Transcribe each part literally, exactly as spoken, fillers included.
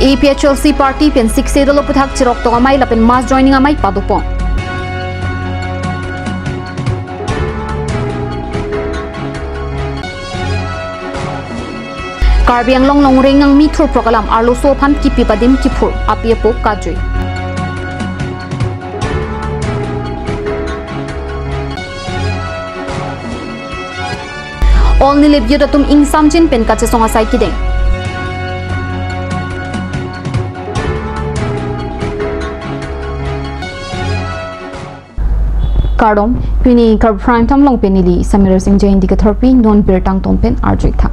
A P H L C party pen Sixth Schedule aputhak chiroktok amei lapen mass joining amei padopon. Karbi Anglong along reng nangmi thurprok alam arloso aphan kipi padim kiphur api apo kajui. All Nilip Youth atum ingsamjin pen kachesong asai kideng. Kardom, pini Karbi Prime Time along pen neli Samir Singh Jain dei kathorpi, non birta angton pen arju-ik tha.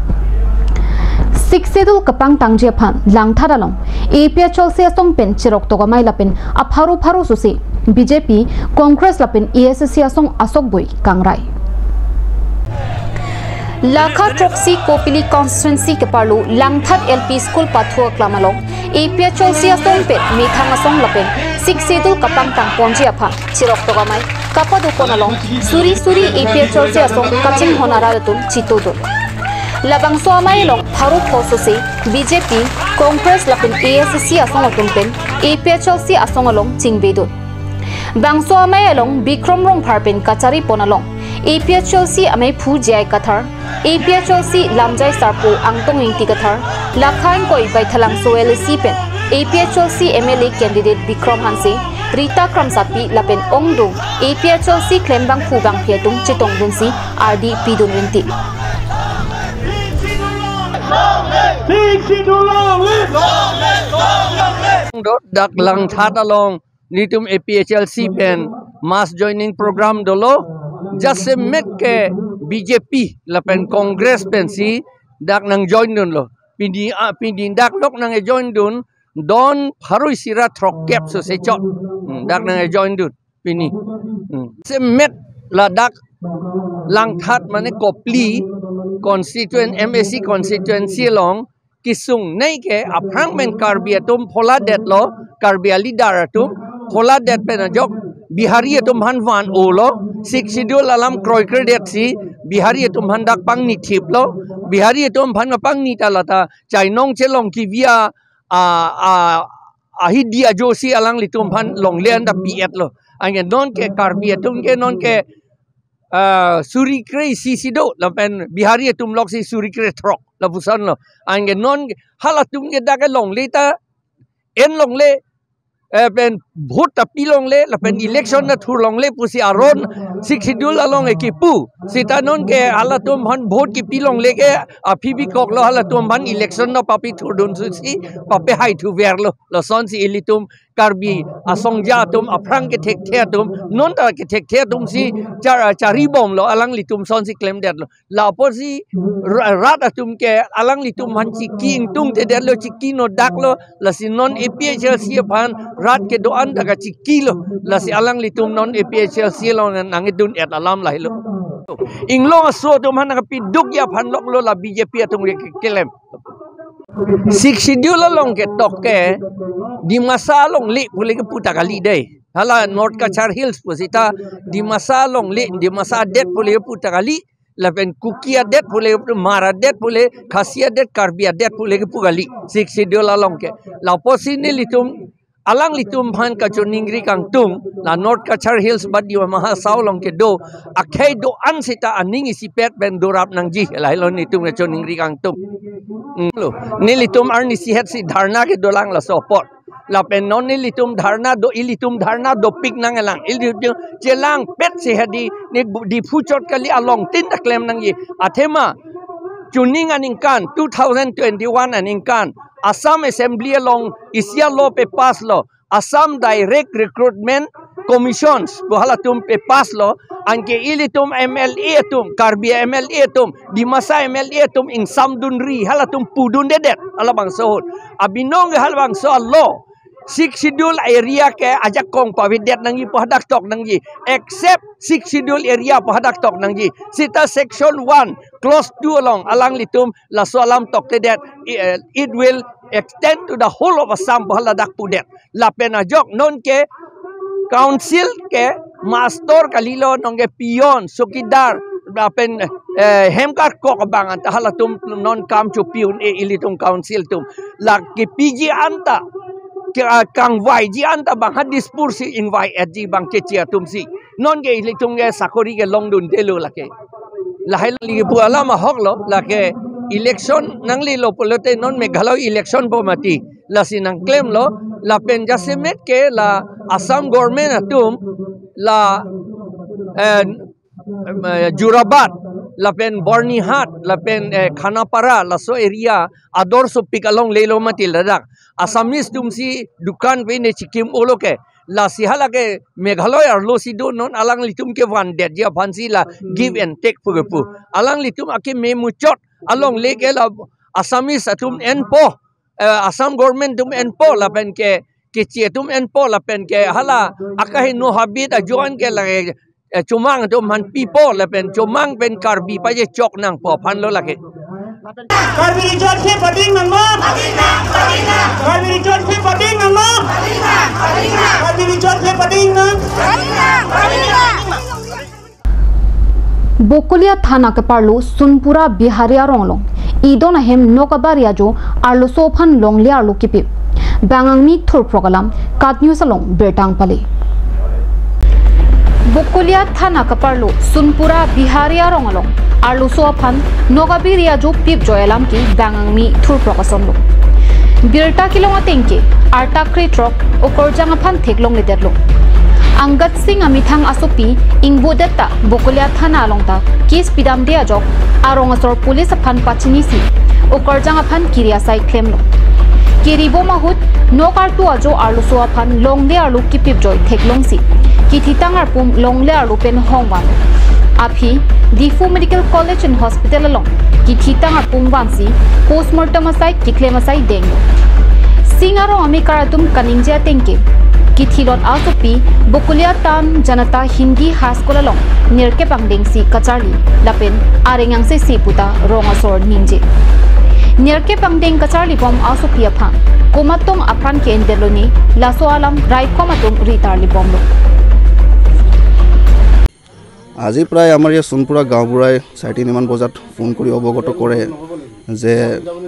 Sixth Schedule kapangtangji aphan Langthat along A P H L C asong pen chiroktok amei lapen apharo pharo sose B J P, Congress lapen A S D C asong asokboi kangrai. Lakha throksi Kopili constituency keparlo Langthat L P School pathu aklam along A P H L C asong pen methang asong lapen Sixth Schedule kapangtangponji aphan chiroktok amei kapadopon along suri suri A P H L C asong kachinghon arat atum chitodun. Labangso amei along pharo pho sose B J P, Congress lapen A S D C asong atum pen A P H L C asong along chingvedun. Bangso amei along Bikram Rongphar pen kacharipon along A P H L C ameiphu J I Kathar, A P H L C lamjai sarpo Angtong Ingti Kathar, Lakha ingkoi Baithalangso L A C pen A P H L C M L A candidate Bikram Hanse, Rita Kramsapi lapen ongdung A P H L C klembangphu bangphi atum chetongdunsi ardi pidun rinti. Sixth Schedule long live! Dak Langthat along nelitum A P H L C pen mass joining program dolo, jasemet ke B J P lapen Congress pensi dak nangjoindunlo. Pini, ah, pini dak lok nangjoindun don pharo isi ra throkkep sose chot. Hmm, dak nangjoindun pini. Hmm. Semet ladak Langthat mane Kopili constituent, M A C constituency along kesungnei ke aphrang pen Karbi atum pholadetlo, Karbi a-leader atum pholadet pen ajok Bihari atum aphan van-olo, Sixth Schedule alam kroikredetsi Bihari atum aphan dak pangnithiplo, Bihari atum aphan kapangni ta lata chainong chelong kivi a, a, ahidi ajosi alanglitum aphan longle anta pi-etlo. Anke non ke Karbi atum ke non ke, ah, suri kre isi si do, lapen Bihari atum loksi suri kre throk, lapusonlo. Anke non halatum ke dak ke longle ta, en longle, eh, pen vote ta pi longle, lapen election ta thur longle pusi aron Sixth Schedule along ke kipu. Seta non ke halatum aphan vote kipi longle ke aphi bikoklo, halatum aphan election ta papi thurdun susi, papi hai thuverlo. Lasonsi ilitum Karbi asongja atum aphrang kethekthe atum, non ta kethekthe atumsi char-, charibomlo, alanglitum sonsi klemdetlo. Lapusi ra-, rat atum ke alanglitum aphan chiki ingtungtedetlo, chiki nodaklo, lasi non A P H L C aphan rat kedo-an ta kachikilo, lasi alanglitum non A P H L C along nangdun-et alam lahelo. Inglong aso atum aphan kapidukji aphan loklo la B J P atum ke keklem. Sixth Schedule along ketok ke Dimasa alongle pule kepu ta kali dei. Hala North Cachar Hills pusita Dimasa alongle, Dimasa adet pule kepu ta kali, lapen Kuki adet pule, Hmar adet pule, Khasi adet, Karbi adet pule kepu kali Sixth Schedule along ke. Lapusi nelitum alanglitum aphan kachoningri kangtung, la North Cachar Hills ba Dima Hasao along kedo akhei do-an seta aning isipet pen dorap nangji, lahelo nelitum kachoningri kangtung. Hmm, lo. Nelitum arnisi hetsi dharna kedolang laso apot. Lapen non nelitum dharna do, ilitum dharna dopik nanglang. Ilitum chelangpetsi hedi, ne bu-, Diphu chot kali along tin ta klem nangji. Athema, chuning aningkan, two thousand twenty-one aningkan, Assam Assembly along isi a-law papasslo, Assam Direct Recruitment Commissions pu halatum papasslo, anke ilitum M L A atum, Karbi M L A atum, Dimasa M L A atum ingsamdunri, halatum pudundedet, halabangso ahut. Abinong halabangso a-law, Sixth Schedule area ke ajakong pavedet nangji pu hadak tok nangji, except Sixth Schedule area pu hadak tok nangji. Seta section one, clause two along alanglitum laso alam toktedet, eh, it will extend to the whole of Assam pu haladak pudet. Lapen ajok non ke council ke master kalilo, non ke peon, chowkidar, Lapen eh, hem karkok abang anta halatum non kam chopi un-e ilitum council atum. La kepiji anta, ke, ah, kangvaiji anta bang ha Dispur si ingvai-etji bang keche atum si. Non ke ilitum ke sakori kelongdundelo lake. Lahai lagi pu alam ahok lo, lake election nanglelo pulote non Meghalaya election po mati. Lasi nangklemlo, lapen jasemet ke la Assam government atum la, eh, em, eh, Jorabat, lapen Byrnihat, lapen, eh, Khanapara, laso area ador sopik along lelo mati ladak. Assamese atum si dukan pen ne chikim-olo ke. Lasi halake Meghalaya arlo si do non alanglitum kevandetji aphan si la give and take pu kepu. Alanglitum akeme muchot along le ke la Assamese atum enpo, eh, Assam government atum enpo lapen ke keche atum enpo lapen ke hala akaheno habit ajoine ke lake, eh, chomang atum aphan pipo lapen chomang pen Karbi pajechok nangpo aphan lo lake. Karbi Region si pading nangma. Karbi Region si pading nangma. Karbi Region si pading nang. Bokolia thana keparlo Sunpura Bihari arong along idon ahem nok abari ajo arloso aphan longle arlo kipip. Bangangmi thurprok alam KAT News along birta nangpale. Bokolia thana keparlo Sunpura Bihari arong along arloso aphan nok abari ajo pipjoi alam ke bangangmi thurprok asonlo. Birta kelong ateng ke arta krethrok okorjang aphan theklongledetlo. Angat Sing amethang asopi ingbodet ta Bokolia thana along ta case pidamde ajok arong asor police aphan pachinisi okorjang aphan kiri asai klemlo. Keribom ahut nok artu ajo arloso aphan longle arlo kipipjoi theklongsi kethitang arpum longle arlo pen hongvan. Aphi Diphu Medical College and Hospital along kethitang arpum vansi postmortem asai keklem asai denglo. Sing arong amekar atum kaningje ateng ke kethilot asopi Bokolia Town Janata Hindi High School along nerkep angdengsi kacharli lapen areng angse si puta rong asor ningje. Nerkep angdeng kacharlibom asopi aphan komat tong apran ke-endetlo ne laso alam raikom atum ritarlibomlo. আজি প্ৰায় আমাৰ ইয়াৰ চুনপুৰা গাঁওবুঢ়াই চাৰে তিনিমান বজাত ফোন কৰি অৱগত কৰে যে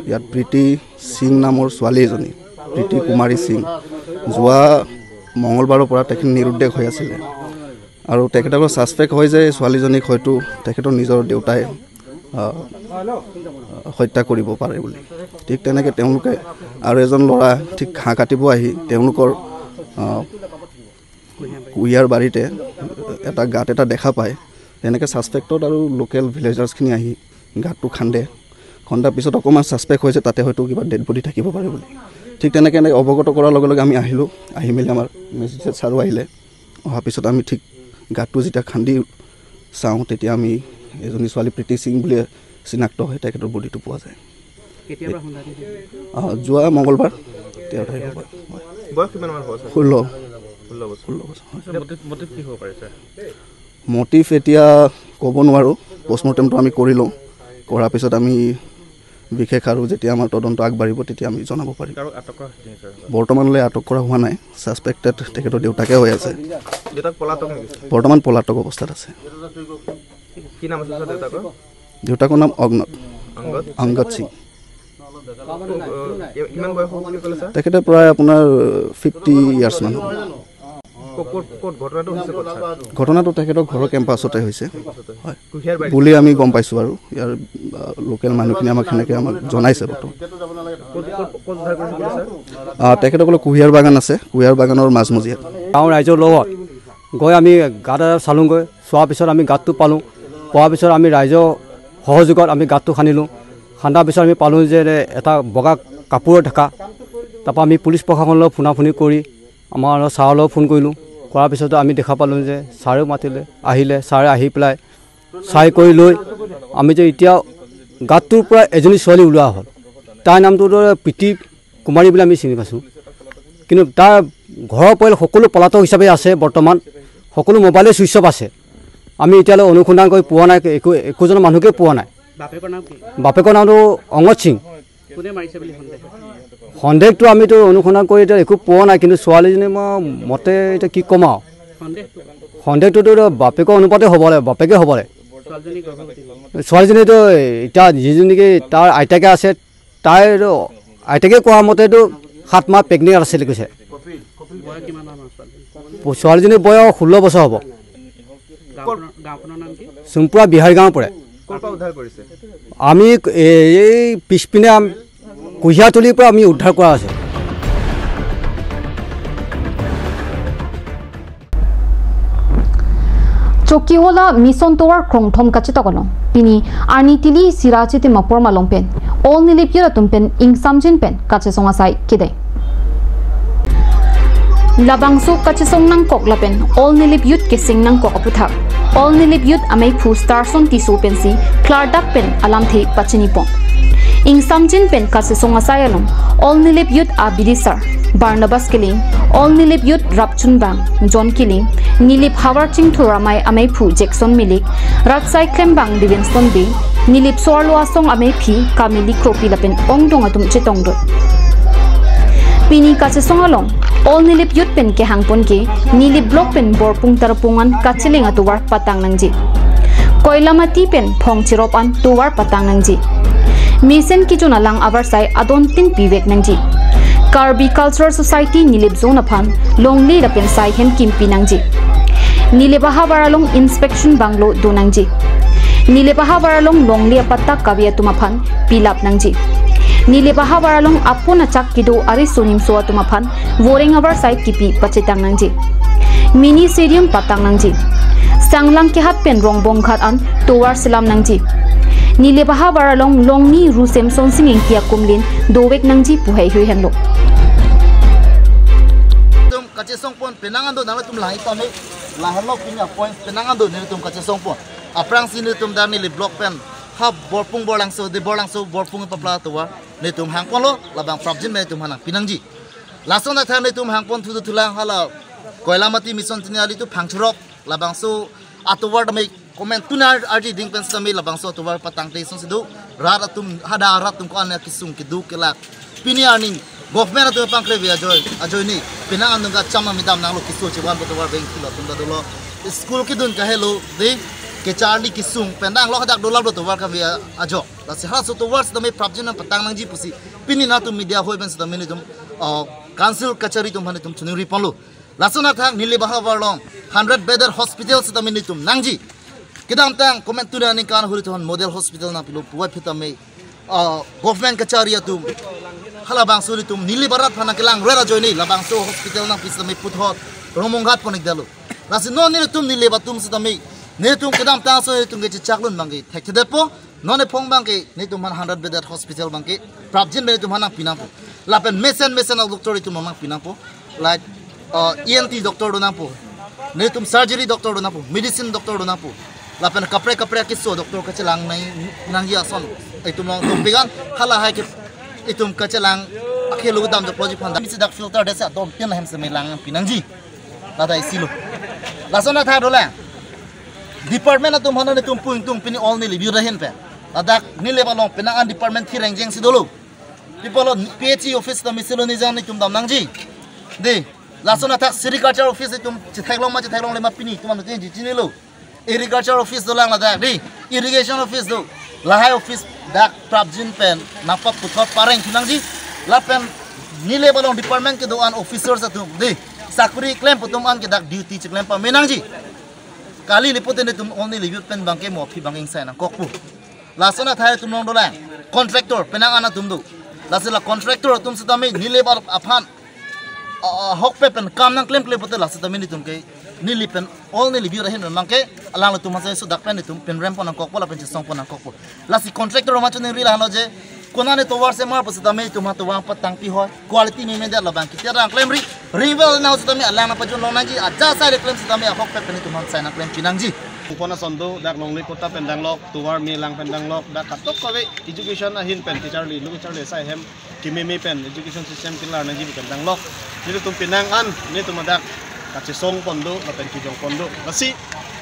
ইয়াত প্ৰীতি সিং নামৰ ছোৱালী এজনী, প্ৰীতি কুমাৰী সিং, যোৱা মঙলবাৰৰ পৰা তেখেত নিৰুদ্দেশ হৈ আছিলে আৰু তেখেতসকলৰ ছাছপেক্ট হয় যে এই ছোৱালীজনীক হয়তো তেখেতৰ নিজৰ দেউতাই, আহ, হত্যা কৰিব পাৰে বুলি। ঠিক তেনেকে তেওঁলোকে আৰু এজন ল'ৰা ঠিক ঘাঁহ কাটিব আহি তেওঁলোকৰ, আহ, কুঁহিয়াৰ বাৰীতে এটা গাঁত এটা দেখা পায়। তেনেকে ছাছপেক্টত আৰু লোকেল ভিলেজাৰ্ছখিনি আহি গাঁতটো খান্দে। খন্দাৰ পিছত অকণমান ছাছপেক্ট হৈছে তাতে হয়তো কিবা ডেড বডি থাকিব পাৰে বুলি। ঠিক তেনেকে এনেকে অৱগত কৰাৰ লগে লগে আমি আহিলোঁ। আহি মেলি আমাৰ মেজিষ্ট্ৰেট ছাৰো আহিলে। অহাৰ পিছত আমি ঠিক গাঁতটো যেতিয়া খান্দি চাওঁ, তেতিয়া আমি এজনী ছোৱালী প্ৰীতি সিং বুলি চিনাক্ত হয়, তেখেতৰ বডিটো পোৱা যায়। কেতিয়াৰ পৰা সন্দেহ দিছে? আহ, যোৱা মঙলবাৰ, তেৰ তাৰিখৰ পৰা। হয়। বয়স কিমান মান হ'ব, ছাৰ? ষোল্ল। ষোল্ল বছৰ। ষোল্ল বছৰ, হয়। ছাৰ, মটিভ, মটিভ কি হ'ব পাৰে, ছাৰ? মটিভ এতিয়া ক'ব নোৱাৰোঁ, পষ্টমৰ্টেমটো আমি কৰি লওঁ, কৰাৰ পিছত আমি বিশেষ আৰু যেতিয়া আমাৰ তদন্ত আগবাঢ়িব, তেতিয়া আমি জনাব পাৰিম। কাৰোবাক আটক কৰা হৈছে নেকি, ছাৰ? বৰ্তমানলৈ আটক কৰা হোৱা নাই, ছাছপেক্টেড তেখেতৰ দেউতাকে হৈ আছে। দেউতাক পলাতক নেকি, ছাৰ? বৰ্তমান পলাতক অৱস্থাত আছে। কি নাম আছিল, ছাৰ, দেউতাকৰ? দেউতাকৰ নাম অংগদ। অংগদ? অংগদ সিং। অ, অ, কি-, কিমান বয়স হ'ব বুলি ক'লে, ছাৰ? তেখেতে প্ৰায় আপোনাৰ ফিফটি ইয়াৰ্ছ মান হ'ব। ক'ত, ক'ত, ক'ত ঘটনাটো হৈছে ক'ত, ছাৰ? ঘটনাটো তেখেতৰ ঘৰৰ কেম্পাছতে হৈছে। হয়। কুঁহিয়াৰ বাৰী? বুলি আমি গম পাইছোঁ আৰু ইয়াৰ, আহ, লোকেল মানুহখিনিয়ে আমাক সেনেকে আমাক জনাইছে বৰ্তমান। ক'ত, ক'ত, ক'ত উদ্ধাৰ কৰিছে বুলি, ছাৰ? আহ, তেখেতসকলৰ কুঁহিয়াৰ বাগান আছে, কুঁহিয়াৰ বাগানৰ মাজমজিয়াত। গাঁৱৰ ৰাইজৰ লগত গৈ আমি গাঁত এটা চালোঁগৈ। চোৱাৰ পিছত আমি গাঁতটো পালোঁ। পোৱাৰ পিছত আমি ৰাইজৰ সহযোগত আমি গাঁতটো খান্দিলোঁ। খান্দাৰ পিছত আমি পালোঁ যে এটা বগা কাপোৰ ঢাকা। তাৰপৰা আমি পুলিচ প্ৰশাসনলৈ ফোনাফোনি কৰি আমাৰ ছাৰলৈ ফোন কৰিলোঁ। কৰাৰ পিছতে আমি দেখা পালোঁ যে ছাৰেও মাতিলে, আহিলে। ছাৰে আহি পেলাই চাই কৰি লৈ আমি যে এতিয়া গাঁতটোৰ পৰা এজনী ছোৱালী ওলোৱা হ'ল। তাইৰ নামটো ধৰ প্ৰীতি কুমাৰী বুলি আমি চিনি পাইছোঁ। কিন্তু তাৰ ঘৰৰ পৰিয়াল সকলো পলাতক হিচাপে আছে বৰ্তমান। সকলো মোবাইলে ছুইচ অফ আছে। আমি এতিয়ালৈ অনুসন্ধান কৰি পোৱা নাই, একো, একোজন মানুহকে পোৱা নাই। বাপেকৰ নাম কি? বাপেকৰ নামটো অংগদ সিং। কোনে মাৰিছে বুলি সন্দেহ? সন্দেহটো আমিতো অনুসন্ধান কৰি এতিয়া একো পোৱা নাই, কিন্তু ছোৱালীজনী মই মতে এতিয়া কি ক'ম আৰু। সন্দেহটো? সন্দেহটোতো এতিয়া বাপেকৰ অনুপাতে হ'ব লাগে, বাপেকে হ'ব লাগে। ছোৱালীজনীতো এতিয়া যিজনীকে তাৰ আইতাকে আছে, তাইৰ আইতাকে কোৱা মতেতো সাত মাহ প্ৰেগনেণ্ট আছিল কৈছে। ছোৱালীজনীৰ বয়স ষোল্ল বছৰ হ'ব। চুমপুৰা বিহাৰী গাঁও পৰে। আমি এই পিছপিনে কুহিয়াতলিৰ পৰা আমি উদ্ধাৰ কৰা হৈছে। Chokihola Mission Tovar krongthom kachetok along pini arni tili sira chitim apor malom pen all Nilip Youth atum pen ingsamjin pen kachesong asai kedeng. Labangso kachesong nangkok lapen all Nilip Youth keseng nangkok aputhak all Nilip Youth ameiphu Starson Tisso pensi klardak pen alamthe pachinipon. Ingsamjin pen kachesong asai along all Nilip Youth abidisar Barnabas Killing, all Nilip Youth rapchunbang John Killing, Nilip Havar Chingthur amei ameiphu Jackson Milik, ratsai klembang Divinston Bey, Nilip Soarlo Asong ameiphi Kamili Kropi lapen ongdung atum chetongdun. Pini kachesong along all Nilip Youth pen kehangpon ke Nilip Block pen Borpung Tarpung an kacheling atovar patang nangji. Koilamati pen Phongcherop an tovar patang nangji. Mesen kejun alang avarsai adontin pivek nangji. Karbi Cultural Society Nilip Zone aphan longle lapen saihem kimpi nangji. Nilip ahavar along inspection bungalow do nangji. Nilip ahavar along longle apatta kave atum aphan pilap nangji. Nilip ahavar along apon achak kedo ariso nimso atum aphan voreng avarsai kipi pachetang nangji. Mini stadium patang nangji. Sanglang kehat pen Rongbong Ghat an tovar selam nangji. Nilip ahavar along longni Ru Semson Sing Ingti akumlin dovek nangji pu heihui henlo. Tum kachesongpon penang ando nangtum lahai tame lahenlo pini points penang ando nelitum kachesongpon. Aphrangsi nelitum dak Nilip Block pen ha Borpung Borlangso de Borlangso Borpung papla tovar nelitum hangponlo labang prapjin nelitum hanang pinangji. Lason athang nelitum hangpon thudu thulang hala Koilamati Mission Tiniali to Phongcherop labangso atovar tame komantu arji ding pen sitame labangso atovar patangte song sido rat atum hada rat atum ko-an kesung keduk kelak. Pini arni government atum pangkre ve ajoine penang anung kacham nang midam nanglo keso chevan atovar beng kilo atum ta dolo school kedun kahelo de kecharli kesung pen danglo hadak dolap atovar kave ajo. Lasi halaso atovar sitame prapjin nang patang nangji pusi pini nangtum media hoi pen sitame nelitum, uh, council kachari atum aphan nelitum chuningri ponlo. Lason athang Nilip ahavar along hundred bedded hospital sitame nelitum nangji. Kedamtang komantu aningkan huri thon model hospital nangpilo puvoiphit tame, ah, government kachari atum halabangso nelitum Nilip arat aphan nangkelang rera ajoine labangso hospital nangpi sitame puthot Rongbong Ghat pon-ik detlo. Lasi non nelitum Nilip atum sitame nelitum kedamtang aso nelitum kechechak lun abangke thekthedetpo. Non ephong abangke nelitum aphan hundred bedded hospital abangke prapjin pen nelitum aphan nangpi nangpo. Lapen mesen mesen a-doctor itum aphan nangpi nangpo. Like, uh, E N T doctor do nangpo. Nelitum surgery doctor do nangpo. Medicine doctor do nangpo. Lapen kaprek kaprek keso doctor kachelang nang nangji ason itum along tum pegan halahai ke itum kachelang akhelu dam doctor ji aphan. Misi dak filter desa dom tin hem semelang pinangji. Lata isi lo. Lason athang dolang. Department atum aphan nelitum pu ingtung pini all Nilip Youth ahin pen. Ladak Nilip along penang an department thi rengjeng si dolo. People on P H E office ta misi lo nijang nelitum dam nangji. De, lason athak sericulture office itum chetheklong ma chetheklongle ma pini itum anu chinilo. Agriculture office dolang ladak de. Irrigation office do. Lahai office dak prapjin pen nangpap puthot pareng thu nangji. Lapen Nilip along department kedo-an officers atum de. Sakuri klem pu atum an ke dak duty cheklem pame nangji. Kali lipote nelitum all Nilip Youth pen abangke mo aphi abang ingsai nangkokpo. Lason athai atum along dolang. Contractor penang an atum do. Lasi la contractor atum sitame Nilip aphan, ah, ah, ahokpet pen kam nangklemkle pote la sitame nelitum ke Nilip pen all Nilip Youth ahin pen abangke alangtum aphan sai sudak pen nelitum pinrem pon nangkokpo lapen chesong pon nangkokpo. Lasi contractor ma chuningri lahenlo je konane tovar semar pu sitame itum ha tovar patang pi hoi. Quality memedet labang kitia nangklemri. Rival nau sitame alang nangpajun long nangji, aja sai le klem sitame ahokpet pen itum aphan sai nangklem pinangji. Pona sondo dak longle kota pen danglok, tovar melang pen danglok, dak katok kave education ahin pen kecharli, lo kecharli sai hem kimeme pen education system kelar nangji pen danglok. Nelitum penang an nelitum adak kachesong pon do lapen kejong pon do. Lasi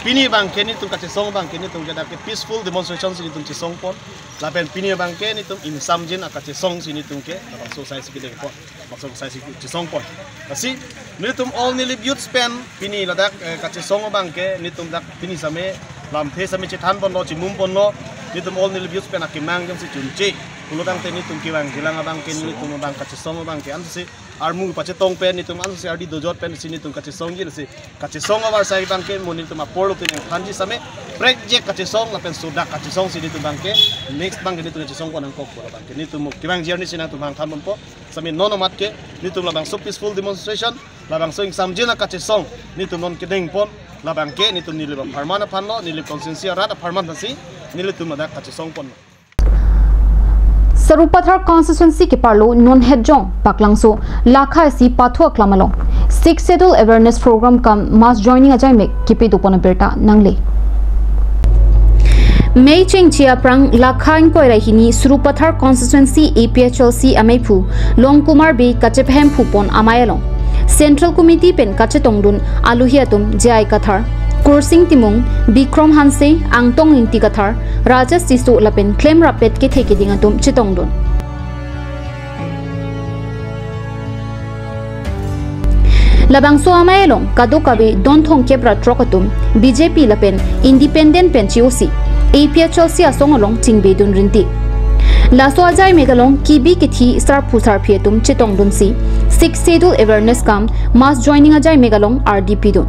pini abangke nelitum kachesong abangke nelitum ke dak ke peaceful demonstration si nelitum chesong pon. Lapen pini abangke nelitum ingsamjin akachesong si nelitum ke labangso sai si kedeng pon. Labangso sai si chesong pon. Lasi nelitum all Nilip Youths pen pini ladak, eh, kachesong abangke nelitum dak pini same lamthe sami chethan ponlo, chimum ponlo, nelitum all neli views pen akemang jongsi chunche. Pulotangte nelitum kevangjilang abang ke, nelitum abang kachesong abang ke, ansi armu pachetong pen, nelitum ansi ardi dojot pensi nelitum kachesongji, si kachesong avarsai abang ke, mo nelitum apor lote nangthanji same, prekjek kachesong lapen sodak kachesong si nelitum abang ke, next abang ke nelitum kachesong pon nangkokpo abang ke, nelitum mo kevangji arni si nangtum hangthan ponpo, same non amat ke, nelitum labangso peaceful demonstration, labangso ingsamjin akachesong, nelitum non kedeng pon, labang ke, nelitum neli apharman aphanlo, neli constituency arat apharman aphansi, nelitum ladak kachesong pon. Sarupathar constituency keparlo non hetjong Paklangso Lakha isi pathu aklam along Sixth Schedule awareness program cum mass joining ajaimek kepi dopon abirta nangle. May chengchi aphrang Lakha ingkoi ra hini Sarupathar constituency A P H L C ameiphu Longkumar Bey kachepahemphu pon amei along Central Committee pen kachetongdun alohi atum J I Kathar, Kursing Timung, Bikrom Hanse, Angtong Ingti Kathar, Rajesh Tisso lapen klemrappet kethe keding atum chetongdun. Labangso amei along kadokave don thomkep ra throk atum B J P lapen independent pen che-osi A P H L C asong along chingbedun rinti. Laso ajaimek along kebi kethe sarpo sarpi atum chetongdunsi Sixth Schedule awareness cum mass joining ajaimek along ardi pidun.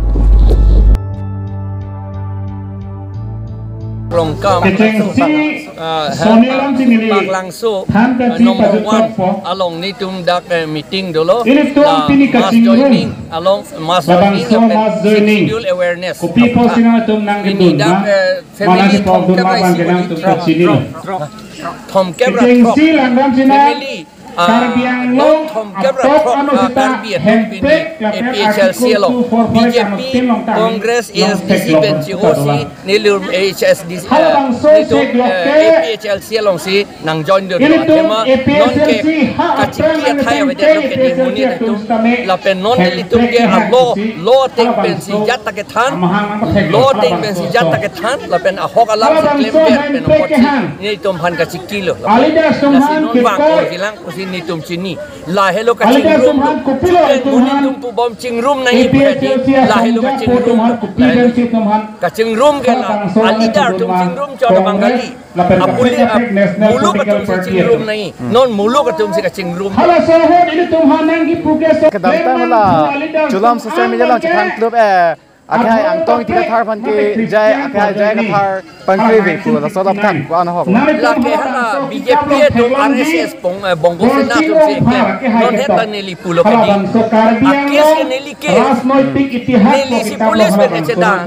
Longkam, Kechengsi ah, Soniram Chinili, Paklangso, Than ah, Kaching number Pajut one Tokpo. Along nelitum dak, eh, meeting dolo. Ilitum la pini mass kachingrum. Joining along mass joining Labangso lapen mass joining. Schedule awareness. Kopi apot si nangtum nangkedun dak, ma? Eh, mana family si pok dun thomkep ma ra bang isi kenang ko tum di. Kachini lo. Thomkep ra Kechengsi throk. Langdam si nang. Family. Ah, Karbi Anglong, thomkep ra atok throk, ano ah, sita Karbi atum pini hempek lapen A P H L C along, article two four five B J P, ano tin long tang Congress, long A S D C tek long pen si puta C O C, dolang. Nelitum H S D C, eh, Halabangso nelitum, sek lok eh, ke, A P H L C alongsi nangjoindun. Ilitum tema A P H L C non ke ha kachingki aphrang athai nang avedet pen lo ke A P H L C ni muni atum atum sitame lapen non nelitum ke hempek alo, kehang si lo ateng pensi halabangso jat ta kethan, amahang nang pathek lo lo ateng pensi halabangso jat ta so. Kethan, lapen ahok alam si halabangso klem pen pen hempek apotsi kehang. Nelitum aphan kachingkilo. Alidas tum aphan non bang kipok. Ko hilang kusi nelitum chini. Lahelo kachingrum. Alidas tum aphan lo. Kopilo tum aphan. Nelitum pubom chingrum nangji A P H L C purhedi. Lahelo asong japo kachingrum tum aphan lo. Kopi lahelo. Pensi tum aphan. Kachingrum ke la. Halabangso alidas tum aphan chingrum chot Congress, Bangali. Lapen apuli, kaprek kaprek National Political Party atum. Muluk atum si chingrum nangji. Hmm. Non muluk atum si kachingrum. Halaso ahut ilitum aphan nangkipu ke so kedamtang la alidas tum aphan chulam social media along chethan klub, eh, akhai Angtong Ingti Kathar aphan ke J I, akhai J I Kathar aphan ke ve pu laso laptang ko-an ahok. Lake hala B J P atum R S S pong, eh, Bongo Sena atum si eklem. Non het bang neli pulo kadi. Akis ke neli ke. Neli si police pen echedang.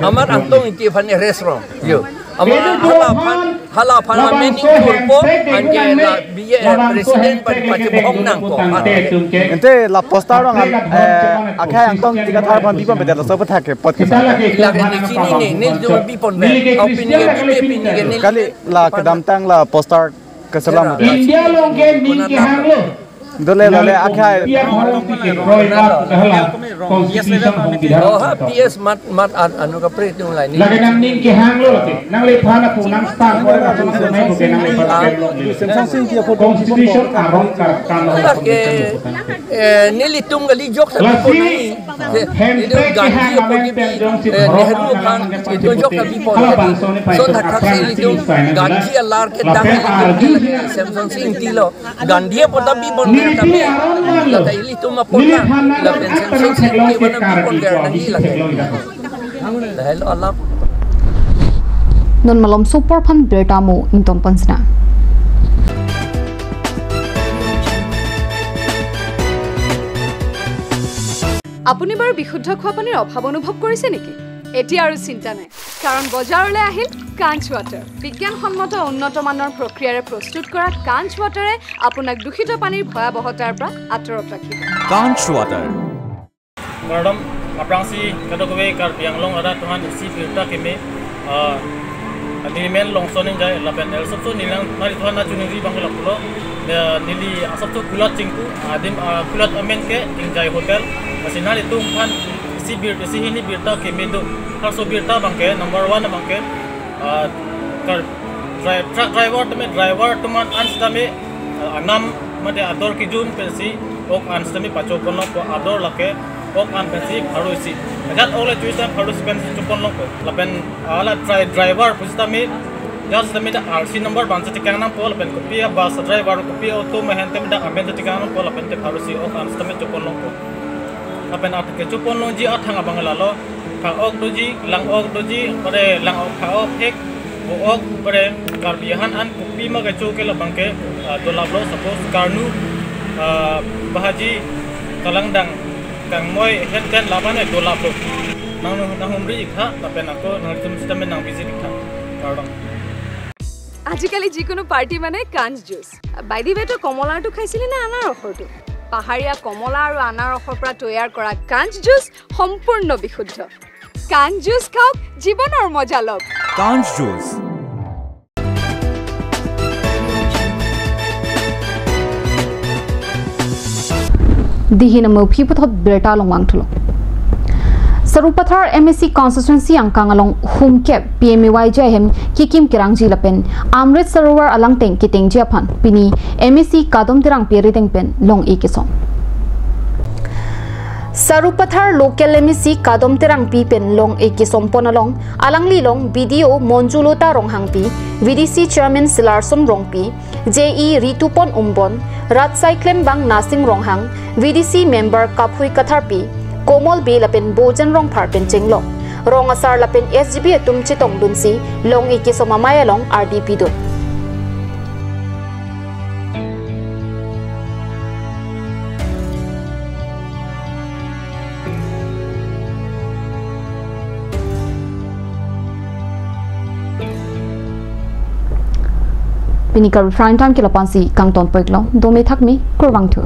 Amat Angtong Ingti aphan arrest rong. Yo. Ama hala aphan, hala aphan amen ingkulpo, anke la B J P president aphan pachebohong nangpo. Ante la poster along, eh, akhai Angtong Ingti Kathar aphan bipon beda laso aphuthak ke pot ke. Lake neli chinine, neli do bipon be. Opinion ke bipon ke neli. Kali la kedamtang la poster keselam ada. India along ke ning kehanglo. Dole, dole, akhai. P F Harong P K, Roy Rat, hala, Constitution, Hong Bidhar. Oh, ha, P S mat, mat, an-, anu kaprek tung lai ni. Lake nang ning kehanglo lake. Nang le phana pu nang star ko na pu nang mai ko ke nang le phana ke lo. Constitution arong kar, kan lo. Lake, eh, nelitum kali jok sa ko nai. Hempek kehang amen pen jongsi eh, Nehru aphan, itum jok ta bipon. Halabangso ni pai so thakthak si itum Gandhi alar ke dang itum Samson Sing Ingti lo. Gandhi apot ta bipon kami. Lata ilitum apot ta. Lapen Samson Sing Ingti aphan bipon kami lagi. Lahelo alam. Non malomso apor aphan birta mo ington pansina. আপুনি বাৰু বিশুদ্ধ খোৱা পানীৰ অভাৱ অনুভৱ কৰিছে নেকি? এতিয়া আৰু চিন্তা নাই, কাৰণ বজাৰলৈ আহিল কাঞ্চ ৱাটাৰ। বিজ্ঞানসন্মত উন্নত মানৰ প্ৰক্ৰিয়াৰে প্ৰস্তুত কৰা কাঞ্চ ৱাটাৰে আপোনাক দূষিত পানীৰ ভয়াৱহতাৰ পৰা আঁতৰত ৰাখিব। Kanch water. Kardom, aphrangsi kadokave Karbi Anglong arat atum aphan isi birta keme, ah, neli men Longson Engjai, lapen el sopso neli nang, nangli thuan na chuningri abang ke lapulo, eh, neli asopso kulat chingpu, adim, ah, kulat amen ke Engjai Hotel, lasi nanglitum aphan isi bir, isi hini birta keme do, halaso birta abang ke, number one abang ke, ah, kar, dri-, truck driver tame, driver atum an sitame, ah, anam mate ador kejun pensi, ok an sitame pacho kono ko ador lake, Ok an pensi pharo isi. Ajat ok le tuis time pharo isi pensi chopon longpo. Lapen ala dri- driver pusitame, jas tame ta R C number bansi tekang nangpo, lapen kopi a bus driver, kopi auto ma hen tame ta amen si tekang nangpo, lapen te pharo isi ok an sitame chopon longpo. Lapen athak kechopon longji athang abang lalo. Pha ok doji, lang ok doji, pare lang ok, pha ok hek, bo ok, pare Karbi ahan an kopi ma kecho ke labang ke, ah, dolaplo, suppose karnu, ah, bahaji, kalangdang, kangmoi, hen ten laban e dolaplo. Nang, nanghumri ik tha, lapen ako nangtum sitame nang visit ik tha. Kardom. আজিকালি যিকোনো পাৰ্টি মানে কাঞ্চ জুচ। বাইদেৱেতো কমলাৰটো খাইছিলে নে আনাৰসৰটো? পাহাৰীয়া কমলা আৰু আনাৰসৰ পৰা তৈয়াৰ কৰা কাঞ্চ জুচ সম্পূৰ্ণ বিশুদ্ধ। কাঞ্চ জুচ খাওক, জীৱনৰ মজা লওক। Kanj Juice. Dihin amo phi puthot birta along vangthulo. Sarupathar M A C constituency angkang along humkep P M A Y G ahem kikim kerangji lapen Amrit Sarovar alangteng ketengji aphan pini M A C Kadom Terangpi arideng pen long-e kesom. Sarupathar local M A C Kadom Terangpi pen long-e kesompon along alangli along B D O Monjulota Ronghangpi, V D C Chairman Silarsom Rongpi, J E Ritupon Umbon, Rat Saiklembang Nasing Ronghang, V D C Member Kaphui Katharpi, Komol Bey lapen Bojan Rongphar pen chenglok. Rong asar lapen S G B atum chetongdunsi long-e kesom amei along ardi pidun. Pini Karbi Prime Time ke lapu-ansi kangtonpon iklo, dome thakme, kurvangthu.